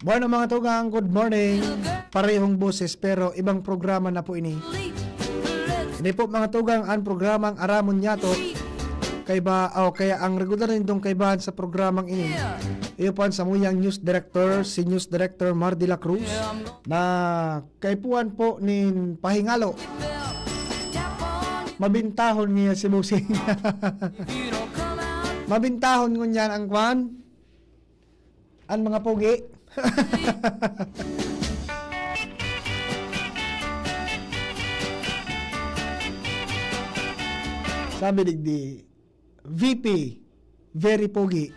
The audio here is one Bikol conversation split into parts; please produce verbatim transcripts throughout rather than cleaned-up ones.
Bueno, mga tugang, good morning. Parehong boses pero ibang programa na po ini. Ini po, mga tugang, ang programang Aramon Nyato. Kaiba, o kaya ang regular nindong kaibahan sa programang ini, iyo po ang samuyang news director, si News Director Mar de la Cruz, na kaipuhan po nin pahingalo. Mabintahon niya si Bossing. Mabintahon ngunyan ang kwan, ang mga pogi. Sabi digdi, V P, very pogi.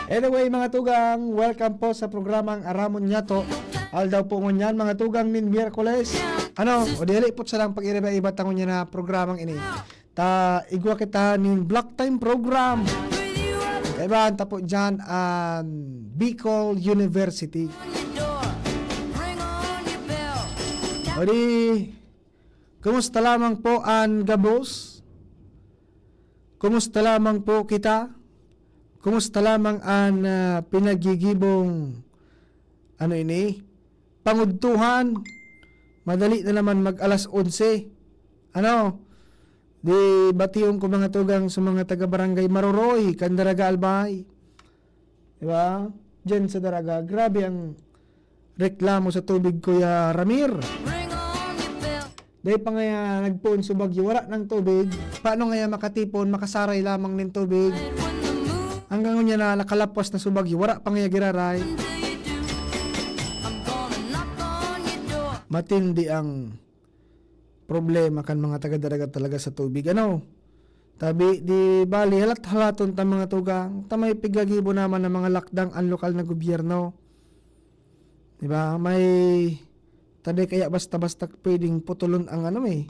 Anyway, mga tugang, welcome po sa programang Aramon Nyato. Aldaw po ngunyan, mga tugang, nin Miyerkules. Ano, o di halipot sa lang pag-iriba-iba ta ngunyan na programang ini. Ta igwa kita nin block time program. Kaibahan ta po dyan ang Bicol University. O di, kumusta lamang po ang gabos? Kumusta lamang po kita? Kumusta lamang ang, ah, pinagigibong, ano ini? Pangudtuhan. Madali na naman mag alas onse. Ano? Di bation ko mga tugang sa mga taga-barangay Maroroy, Candaraga, Albay. Di ba? Diyan sa Daraga, grabe ang reklamo sa tubig, Kuya Ramir. Dahil pa ngaya nagpoon sa bagyo, wala ng tubig. Paano ngaya makatipon, makasaray lamang ng tubig? Hanggang unya na nakalapwas na sa bagyo, wala pa ngaya giraray. Matindi ang problema kan mga taga-Daraga talaga sa tubig. Ano? Tabi, di bali, halat-halaton ta mga tugang, ta may pigagibo naman ng mga lakdang ang lokal na gobyerno. Di ba? May, ta di kaya basta-basta pwedeng putulon ang ano eh,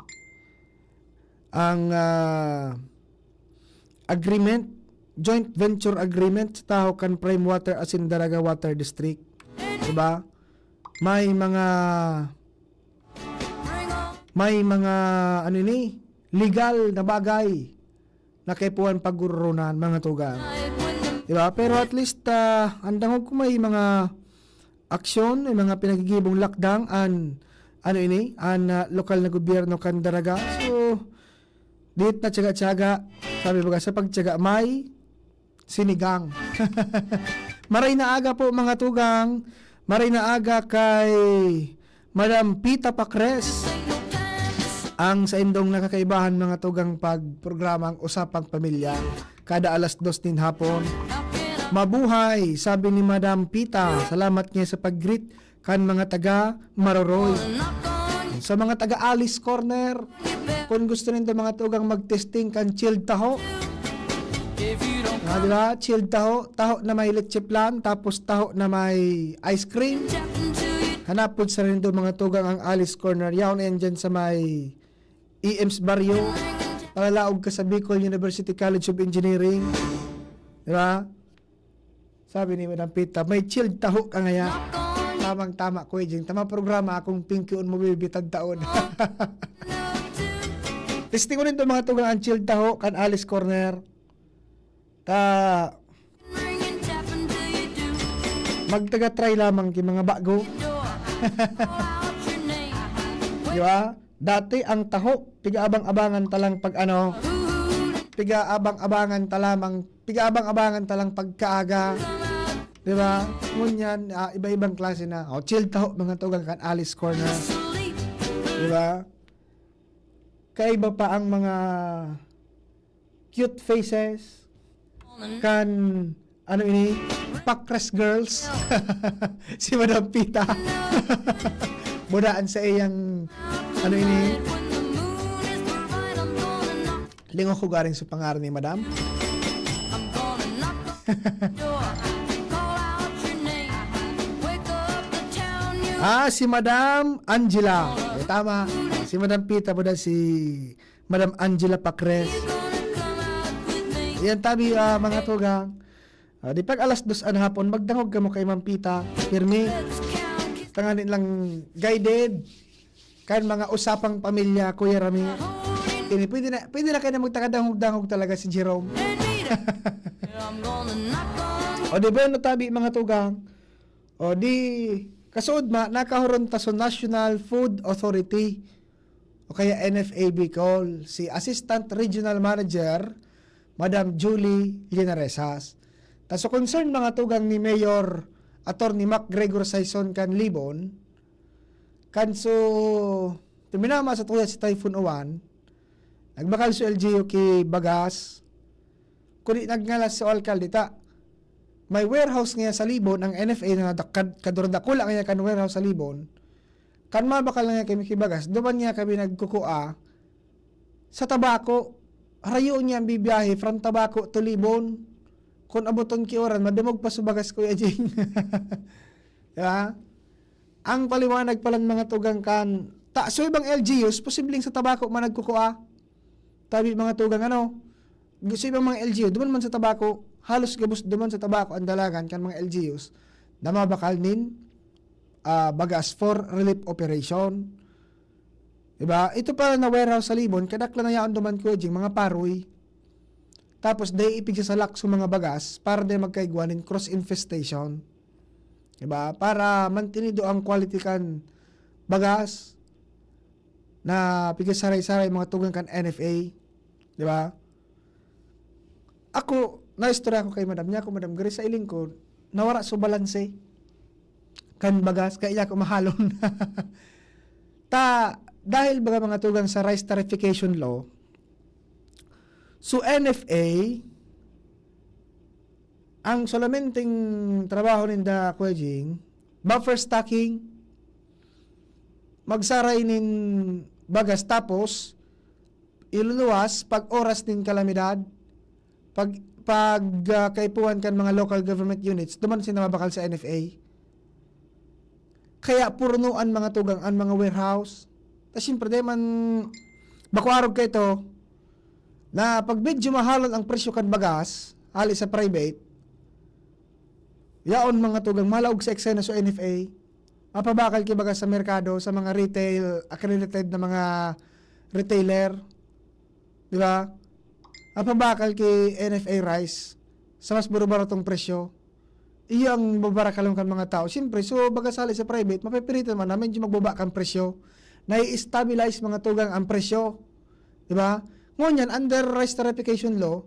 ang, ah, agreement, joint venture agreement sa tahaw kan Prime Water asin Daraga Water District. Di ba? May mga, may mga, ano ni, legal na bagay na kaipuhan paggururunan, mga tugang. Di ba? Pero at least, ah, ang dangog ko may mga aksyon, may mga pinagigibong lakdang an, ano ini, an, ah, lokal na gobyerno kan Daraga. So, dit na tiyaga-tiyaga, sabi baga, sa pagtiyaga may sinigang. Maray na aga po, mga tugang. Maray na aga kay Madam Pita Pacres. Ang saindong nakakaibahan, mga tugang, pag programang Usapang Pamilya, kada alas dos nin hapon. Mabuhay, sabi ni Madam Pita. Salamat niya sa pag-greet kan mga taga Maroroy. Sa mga taga Alice Corner, kung gusto nindo, mga tugang, mag-testing kan chilled taho. Ah, di ba? Chilled taho, taho na may leche flan, tapos taho na may ice cream. Hanapon sa nindo, mga tugang, ang Alice Corner. Yaon na yan dyan sa may E M's Barrio. Palalaog ka sa Bicol University College of Engineering. Di ba? Sabi ni Madam Pita, "May chilled taho ka ngaya." Tamang-tama, Kuya Jing. Tama programa, akong pingkion mo, baby, tagtaon. Testingon nito, mga tugang, ang chilled taho kan Alice Corner. Ta, magtaga-try lamang ki mga bago. Di ba? Dati ang taho, pigaabang-abangan ta lang pag ano, pigaabang-abangan ta lamang, pigaabang-abangan ta lang pagkaaga. Di ba? Ngunyan, ah, iba-ibang klase na. O, chilled taho, mga tugang, kan Alice Corner. Di ba? Kaiba pa ang mga cute faces kan, ano ini, Pacres Girls. Si Madam Pita. Budaan sa iyang, ano ini, lingaw ko garing sa pangaran ni Madam. Ah, si Madam Angela. Eh, tama. Si Madam Pita, buda si Madam Angela Pacres. Yan, tabi, ah, mga tugang. Ah, di pag alas dos an hapon, magdangog kamo kay Ma'am Pita. Pirmi. Tanganing lang guided. Kan mga usapang pamilya, Kuya Rami. Ini, pwede na, pwede na kayo na magtakadangog-dangog talaga si Jerome. O di ba, natabi, mga tugang? O di, kasuod ma, nakahuron ta sa National Food Authority o kaya N F A Bicol, si Assistant Regional Manager, Madam Julie Linaresas. Ta sa concern, mga tugang, ni Mayor Attorney Mac Gregor Saison kan Libon, kan so, tuminama sa tuya si Typhoon Uwan, nagbakal so L G U ki bagas, kundi nagngalas so alkalde ta. May warehouse ngaya sa Libon, ang N F A na dak-, kad-, kadura dakula ngaya kan warehouse sa Libon. Kan mabakal ngaya kami ki bagas, duman ngaya kami nagkukua sa Tabaco. Rayo niya ang bibiyahe from Tabaco to Libon. Kung aboton ki oran, madumog pa sa bagas, Kuya Jing. Di ba? Ang paliwanag palan, mga tugang, kan, ta, so ibang L G Us, posibleng sa Tabaco man nagkukua. Tabi, mga tugang, ano, so ibang mga L G U, duman man sa Tabaco, halos gabos duman sa Tabaco ang dalagan kan mga L G Us na mabakal nin, ah, bagas for relief operation. Diba? Ito pala na warehouse sa Libon, kadakla na yaon duman, Kuya Jing, mga paroy. Tapos, dai ipigsasalak sa mga bagas para dai magkaigwa nin cross infestation. Diba? Para mantinido ang quality kan bagas na pigsasaray-saray, mga tugang, kan N F A. Diba? Ako, naistorya ko kay madam niya, ako, madam, gari sa iling ko, nawara so balanse kan bagas, kaya niya ako mahalon. Ta, dahil baga, mga tugang, sa rice tarification law, so N F A, ang solamenteng trabaho ninda, Kuya Jing, buffer stocking, magsaray nin bagas, tapos iluluwas pag oras nin kalamidad, pag, pag, ah, kaipuhan kan mga local government units, duman sinda mabakal sa N F A. Kaya puruno an mga tugang, an mga warehouse. Ta siyempre, dai man, bako arog ka ito, na pag medyo mahalon ang presyo kan bagas, hali sa private, yaon, mga tugang, malaog sa eksena sa N F A, mapabakal ki bagas sa merkado, sa mga retail, accredited na mga retailer, di ba? Mapabakal ki N F A rice sa mas baro-barotong presyo. Iyo ang babarakalon kan mga tao. Siyempre, so, bagas hali sa private, mapipilitan man na medyo magbaba kan presyo. Nai-stabilize, mga tugang, ang presyo. Di ba? Ngunyan, under rice tarification law,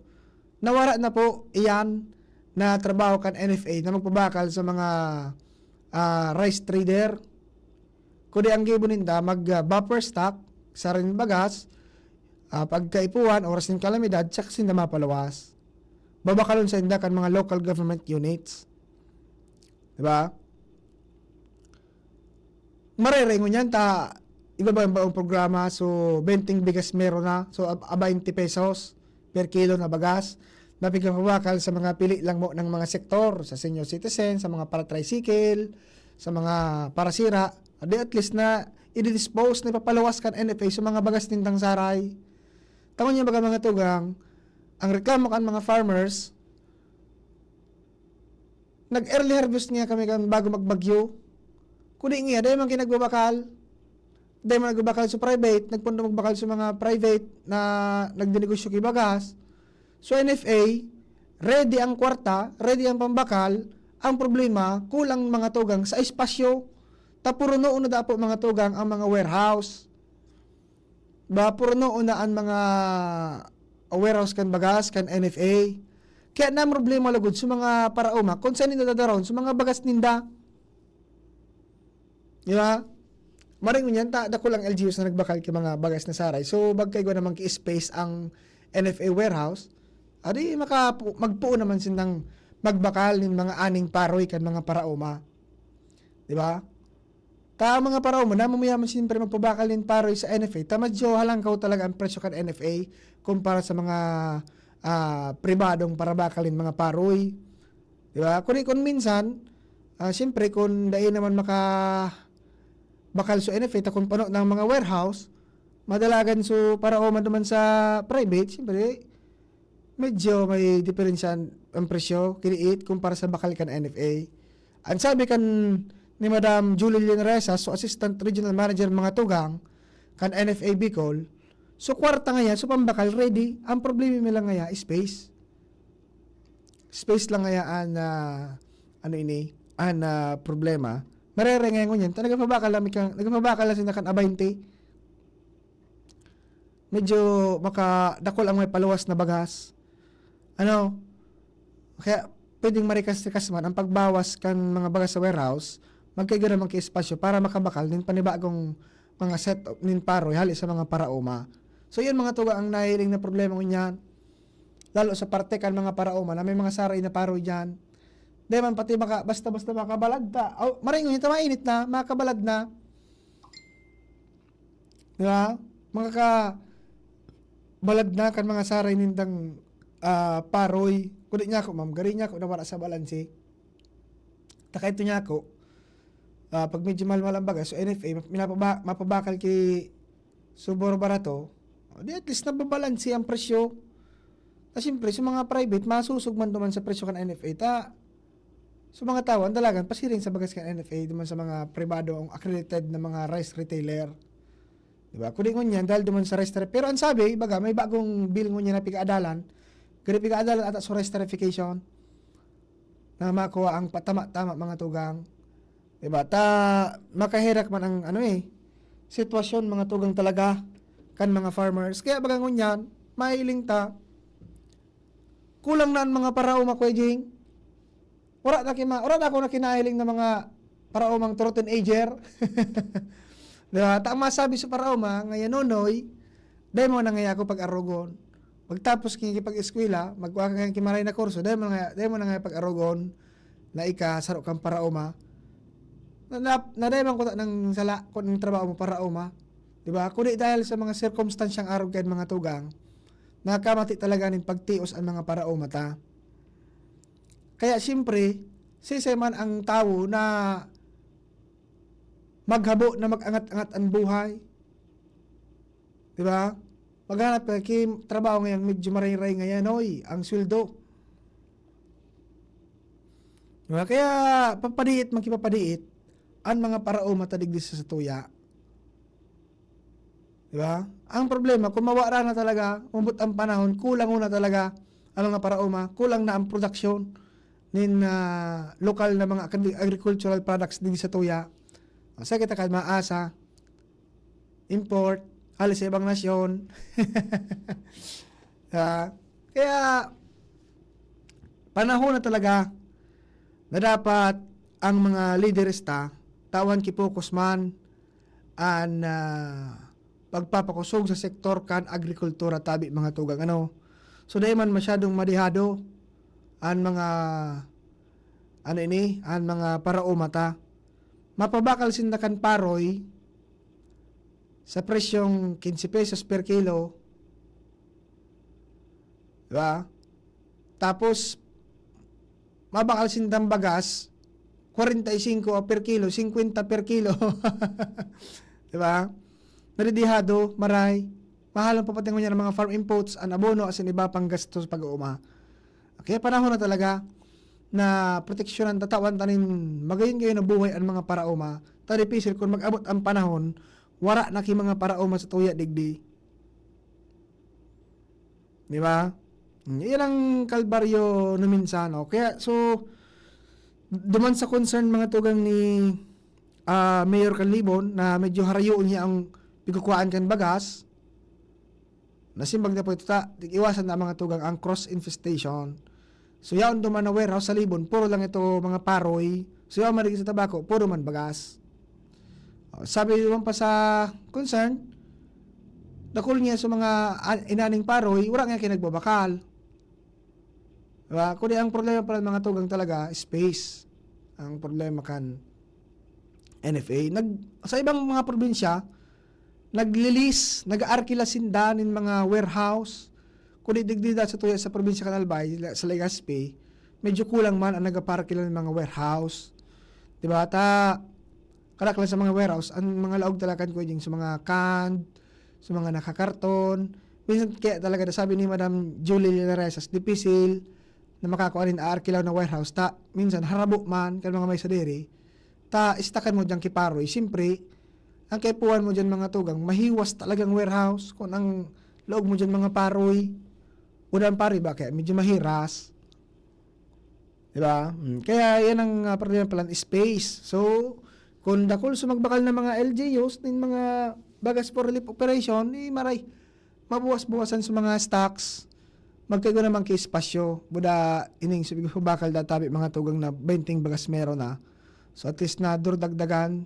nawara na po iyan na trabaho kan N F A na magpabakal sa mga, ah, rice trader. Kundi ang gibo ninda, mag, ah, buffer stock, saray nin bagas, ah, pagkaipuhan, oras nin kalamidad, tsaka sinda mapaluwas. Babakalon sainda kan mga local government units. Di ba? Marereng ngunyan ta, iba ba ang baong programa? So, benteng bigas meron na. So, ab-, a baynte pesos per kilo na bagas na pigpapabakal sa mga pili lang mo ng mga sektor, sa senior citizen, sa mga para-tricycle, sa mga parasira. Di at least na i-dispose, na ipapaluwas kan N F A sa mga bagas nindang saray. Tama niya baga, mga tugang, ang reklamo kan mga farmers, nag-early harvest niya kami kan bago magbagyo. Kundi niya, dai man ki nagbabakal. Dai man nagbabakal sa private, nagpundo magbakal sa mga private na nagdinegosyo ki bagas. So, N F A, ready ang kwarta, ready ang pambakal. Ang problema, kulang, mga tugang, sa espasyo. Ta puro noon na dapo, mga tugang, ang mga warehouse. Ba, puro noon na an mga warehouse kan bagas, kan N F A. Kaya na problema lugod sa mga paraoma, kung saan ninda dadarahon sa mga bagas ninda. Di ba? Maring ngunyan, ta, dakul ang L G Us na nagbakal ki mga bagas na saray. So, magkaigwa naman ki space ang N F A warehouse. Adi, maka-, magpuon naman sindang magbakal nin mga aning paroy kan mga paraoma. Di ba? Ta ang mga paraoma, namumuya man siyempre magpabakal nin paroy sa N F A. Ta medyo halangkaw talaga ang presyo kan N F A kumpara sa mga, ah, pribadong parabakal nin mga paroy. Di ba? Kuri kun minsan, ah, siyempre, kun dai naman maka-, bakal so N F A, ta kun pano ng mga warehouse, madalagan so paraoma duman sa private, siyempre, medyo may diferensya ang, ang presyo, kiniit kumpara sa bakal kan N F A. Ang sabi kan ni Madam Julie Linaresas, so Assistant Regional Manager mga tugang kan N F A Bicol, so kwarta ngaya, so pambakal, ready. Ang problema mi lang ngaya, space. space lang kaya an, ah, ano ini, an, ah, problema. Marere ngayon ngunyan, ta nagpabakal lang mi kan, nagpabakal lang sinda kan abaynte. Medyo makadakul ang may paluwas na bagas. Ano, kaya pwedeng marikas-rikas man ang pagbawas kan mga bagas sa warehouse, magkaigwa naman ki espasyo para makabakal nin panibagong mga set nin paroy hali sa mga paraoma. So, yun mga tugang ang nahiling na problema ngunyan. Lalo sa parte kan mga paraoma na may mga saray na paroy diyan. Di man pati maka, basta-basta makabalad ta. Aw, maray ngunyan ta mainit na, makabalad na. Di ba? Makakabalad na kan mga saray nindang, ah, paroy. Kundi niya ako, ma'am, gari niya ako na wala sa balanse. Taka ito niya ako, ah, pag medyo mahal-mahal ang bagas, so N F A, map-, minapaba-, mapabakal ki Subor barato, o di at least nababalanse ang presyo. Na siyempre, sa mga private, masusog man duman sa presyo kan N F A. Ta, sa mga tawo, ang dalagan, pasiring sa bagas kan N F A, duman sa mga pribado, ang accredited na mga rice retailer. Di ba? Kundi ngunyan, dahil duman sa rice tariff. Pero ang sabi, baga, may bagong bill ngunyan na pigaadalan. Gari pigaadalan ata sa rice tariffication na makuha ang patama-tama mga tugang. Di ba? Ta, makaherak man ang, ano eh, sitwasyon, mga tugang talaga, kan mga farmers. Kaya baga ngunyan, mahiling ta, kulang na ang mga paraoma, Kuya Jing. Wala na kima-, wala na ako na kinahiling na mga paraomang thirteen ager. Di ba? Ta, ang masabi sa paraoma, nga yan, Nonoy, dai mo na ngaya ako pag-arogon. Pagtapos ki pag-eskwela, magkuha ka ki maray na kurso, dai mo na ngaya, dai mo na ngaya pag-arogon na ika saro kang paraoma. Na, na, na dai man kuta ng sala kun ang trabaho mo paraoma. Di ba? Kundi dahil sa mga sirkumstansyang arog kayan mga tugang, nakamati talaga nin pagtios ang mga paraoma ta. Kaya siyempre, sisay man ang tawo na maghabo na mag-angat-angat ang buhay. Di ba? Maghanap ka ki trabaho ngayang medyo maray-ray ngayan, oy, ang sweldo. Di ba? Kaya papadiit, magkipapadiit ang mga paraoma ta digdi sa satuya. Di ba? Ang problema, kung mawara na talaga, umabot ang panahon, kulang na talaga ang mga paraoma, kulang na ang production nin, ah, lokal na mga agri-, agricultural products digdi sa satuya. Sa kita ka maasa, import, hali sa ibang nasyon. Ah, kaya, panahon na talaga na dapat ang mga lideres ta, tawan ki focus man an, ah, pagpapakosog sa sektor kan agrikultura tabi, mga tugang, ano. So, dai man masyadong madihado an mga, ano ini, an mga paraoma ta. Mapabakal sinda kan paroy sa presyong quince pesos per kilo. Di ba? Tapos, mabakal sindang bagas, kwarenta y singko per kilo, singkwenta per kilo. Di ba? Nadidihado, maray. Mahal ang papatingon niya ng mga farm inputs, an abono, asin iba pang gastos pag-uuma. Kaya panahon na talaga na proteksyonan, tatawan ta nin magayon-gayon na buhay an mga paraoma. Ta dipisil kun mag-abot ang panahon, wara na ki mga paraoma sa tuya digdi. Di ba? Hmm, iyan ang kalbaryo na minsan, no? Kaya, so, duman sa concern, mga tugang ni, ah, Mayor Canlibon, na medyo harayoon niya ang pigkukuhaan kan bagas, nasimbag na po ito ta, iwasan na, mga tugang, ang cross infestation. So, yaon duman na warehouse sa Libon, puro lang ito mga paroy. So, yaon man digdi sa Tabaco, puro man bagas. O, sabi naman pa sa concern, dakul niya sa mga a-, inaning paroy, wala nga kinagbabakal. Diba? Kundi ang problema pala, mga tugang, talaga, space. Ang problema kan N F A. Nag-, sa ibang mga probinsya, nagli-lease, nag-aarkila sinda nin mga warehouse. Kundi digdi da sa tuya sa probinsya kan Albay, la-, sa Legazpi, medyo kulang man ang nagaparkila nin mga warehouse. Diba? Ta, kadaklan sa mga warehouse, ang mga laog talaga kan Kuya Jing sa mga canned, sa mga nakakarton. Minsan kaya talaga, sabi ni Madam Julie Linaresas, dipisil na makakua nin aarkilaw na warehouse. Ta, minsan harabo man kan mga may sadiri. Ta, istakan mo diyan ki paroy. Siyempre, ang kaipuhan mo diyan, mga tugang, mahiwas talagang warehouse. Kung ang laog mo diyan, mga paroy, udan pari ba, kaya medyo mahiras. Di ba? Mm, kaya yan ang, ah, problema pala, space. So, kung dakul sa magbakal na mga L G Us, nin mga bagas for relief operation, eh, maray, mabuwas-buwasan sa mga stocks, magkaigo naman kay espasyo. Buda, ining sabi ko, bakal databi mga tugang na benteng bagas meron na. So, at least na durdagdagan.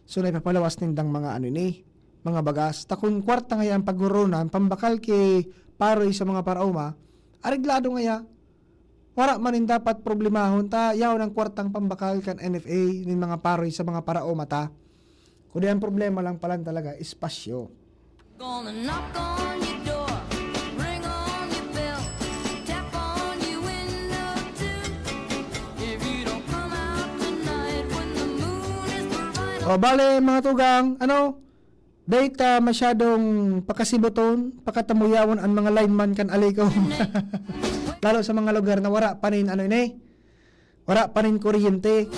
So, naipapalawas nindang mga ano ini, mga bagas. Ta kung kwarta ngaya ang paghurunan, pambakal ki paroy sa mga paraoma, areglado ngaya. Wara man nin dapat problemahon ta yaon ang kwartang pambakal kan N F A nin mga paroy sa mga paraoma ta. Kundi ang problema lang palan talaga, espasyo. Gonna knock on your door, ring on your bell, tap on your window too. If you don't come out tonight when the moon is provided. O, bale, mga tugang, ano? Dai ta masyadong pakasibuton, pakatamuyawon an mga lineman kan Aleco. Lalo sa mga lugar na wara pa nin, ano ini, wara pa nin kuryente.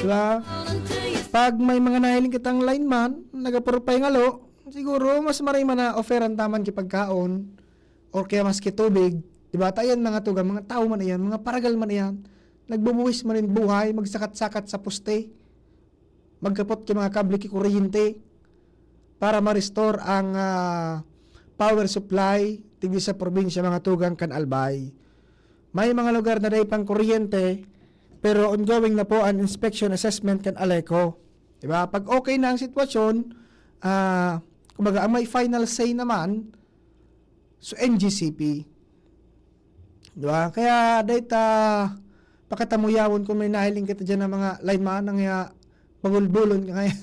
Di ba? Pag may mga nahiling kitang lineman, nagapurpay ngalo, siguro mas maray man na offeran ta man ki pagkaon, or kaya maski tubig. Di ba? Ta iyan mga tugang, mga tawo man iyan, mga paragal man iyan. Nagbubuhis man nin buhay, magsakat-sakat sa poste. Magkapot ki mga kable ki kuryente para ma-restore ang, ah, power supply digdi sa probinsya, mga tugang, kan Albay. May mga lugar na dai pang kuryente, pero ongoing na po ang inspection assessment kan Aleco. Di ba? Pag okay na ang sitwasyon, ah, kumbaga, ang may final say naman, so, N G C P. Di ba? Kaya, dai ta pakatamuyawon kung may nahiling kita diyan na mga lineman, ang, ah, bagulbulon ka ngayon.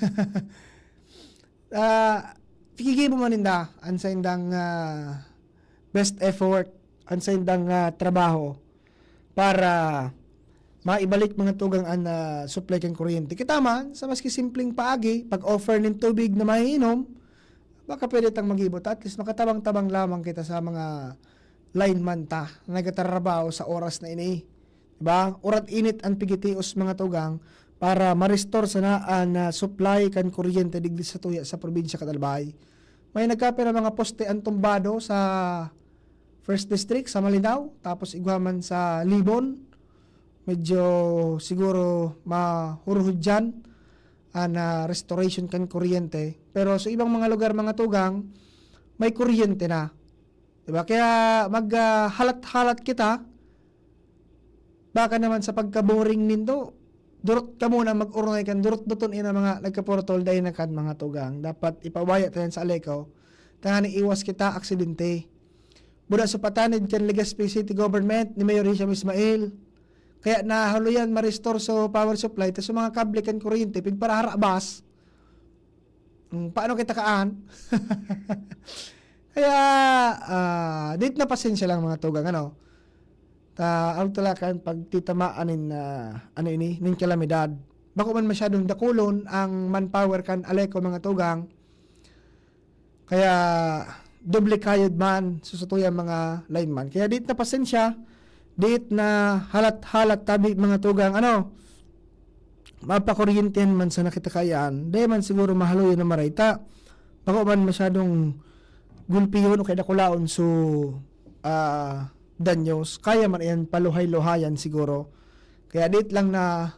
Ah, gigibo man ninda an saindang, ah, best effort, an saindang, ah, trabaho para maibalik, mga tugang, an, ah, supply kan kuryente. Kita man, sa maski simpleng paagi, pag-offer nin tubig na maiinom, baka pwede tang mag-ibo ta, at least makatabang-tabang lamang kita sa mga lineman ta na nagtatrabaho sa oras na ini. Di ba? Urat-init an pigitios, mga tugang, para ma-restore sana an, ah, supply kan kuryente digdi sa tuya sa probinsya kan Albay. May nagkapira mga poste an tumbado sa First District, sa Malinao, tapos igwa man sa Libon. Medyo siguro mahurhud dyan an, ah, restoration kan kuryente. Pero sa ibang mga lugar, mga tugang, may kuryente na. Di ba? Kaya mag, ah, halat-halat kita. Baka naman sa pagka-boring nindo, durot ka muna mag-urnay kan durot-duton ina mga nagkaportol, dai na kan, mga tugang. Dapat ipawaya ta yan sa Aleco. Tanganing iwas kita aksidente. Buda sa patanid kan Legazpi City Government ni Mayor Hisham Ismail. Kaya nahaloyan ma-restore sa power supply, tas sa mga kable kan kuryente, pigparaharabas. Hmm, paano kita kaan? Kaya, ah, dit na pasensya lang, mga tugang, ano? Ta, ang talakan pagtitamaan nin, ah, ano ini, nin kalamidad. Bako man masyadong dakulon ang manpower kan Aleco, mga tugang. Kaya, doble kayod man, susutuyan mga lineman. Kaya dit na pasensya, dit na halat-halat tabi, mga tugang, ano? Mapakuryentihan man sana kita kaiyan, dai man siguro mahaloy na marayta. Bako man masyadong gulpihon o kaya dakulaon so, ah, danyos. Kaya man yan paluhay-luhayan siguro. Kaya dit lang na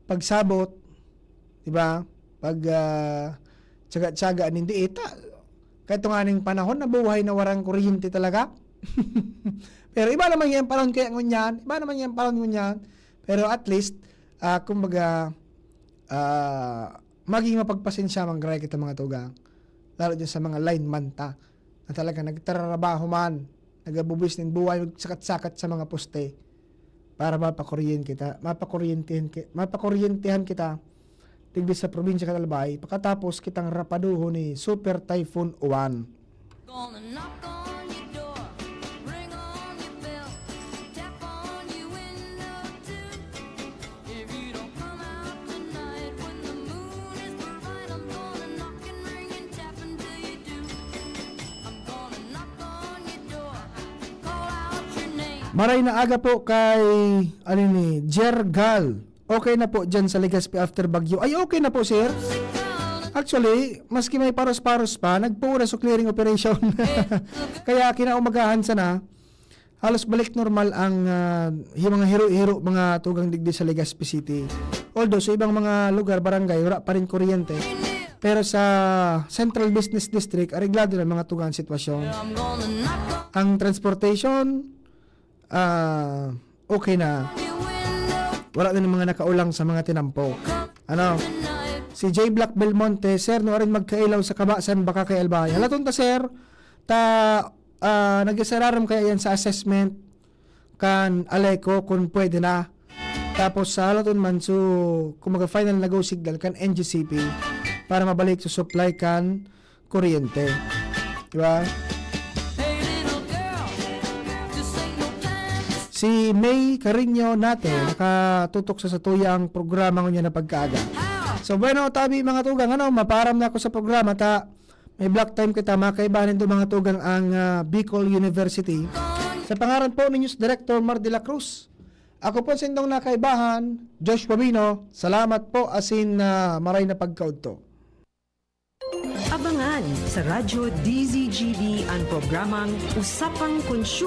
pagsabot, di ba? Pag, ah, tsaga-tsaga nin diit, ah, kahit nganing panahon na buhay na warang kuryente talaga. Pero iba naman yan panahon kaya ngunyan, iba naman yan panahon ngunyan. Pero at least, ah, kumbaga, ah, maging mapagpasensya man gray kita, mga tugang. Lalo dyan sa mga lineman ta, na talaga nagtararabaho man, nagabubis nin buhay, magsakat-sakat sa mga poste para mapakuryen kita, mapakuryentihan ki-, mapakuryentehan kita digdi sa probinsya kan Albay, pakatapos kitang rapaduhon ni Super Typhoon Uwan. Gonna knock on your door, ring on your bell, tap on your window too. If you don't come out tonight when the moon is bright, I'm gonna knock and ring and tap until you do. I'm gonna knock on your door, call out your name. Maray na aga po kay, ano ni, Jergal. Okay na po dyan sa Legazpi after bagyo. Ay, okay na po, sir. Actually, maski may paros-paros pa, nagpuura sa clearing operation. Kaya kinaumagahan sana, halos balik normal ang, ah, hi-, mga hiro-hiro, mga tugang digdi sa Legazpi City. Although sa ibang mga lugar, barangay, wala pa rin kuryente. Pero sa Central Business District, areglado na, mga tugang, sitwasyon. Ang transportation, ah, okay na. Wala na ng mga nakaulang sa mga tinampo. Ano? Si J Black Belmonte, "Sir, nuarin magkailaw sa Kabasan, baka kay Albay." Halaton ta, sir, ta, ah, nag-isararam kaya yan sa assessment kan Aleco kung pwede na. Tapos sa halaton man, so, kung maga-final na go signal kan N G C P para mabalik sa supply kan kuryente. Di ba? Si May Carino Nate, nakatutok sa satuyang programa ngunyan na pagkaaga. So, bueno, tabi, mga tugang, ano, maparam na ako sa programa, ta may block time kita, mga kaibahan nindo, mga tugang, ang, ah, Bicol University. Sa pangaran po ni News Director Mar de la Cruz, ako po sindong nakaibahan, Joshua Bino, salamat po, asin, ah, maray na pagkaudto. Abangan sa Radyo D Z G B ang programang Usapang Konsumo.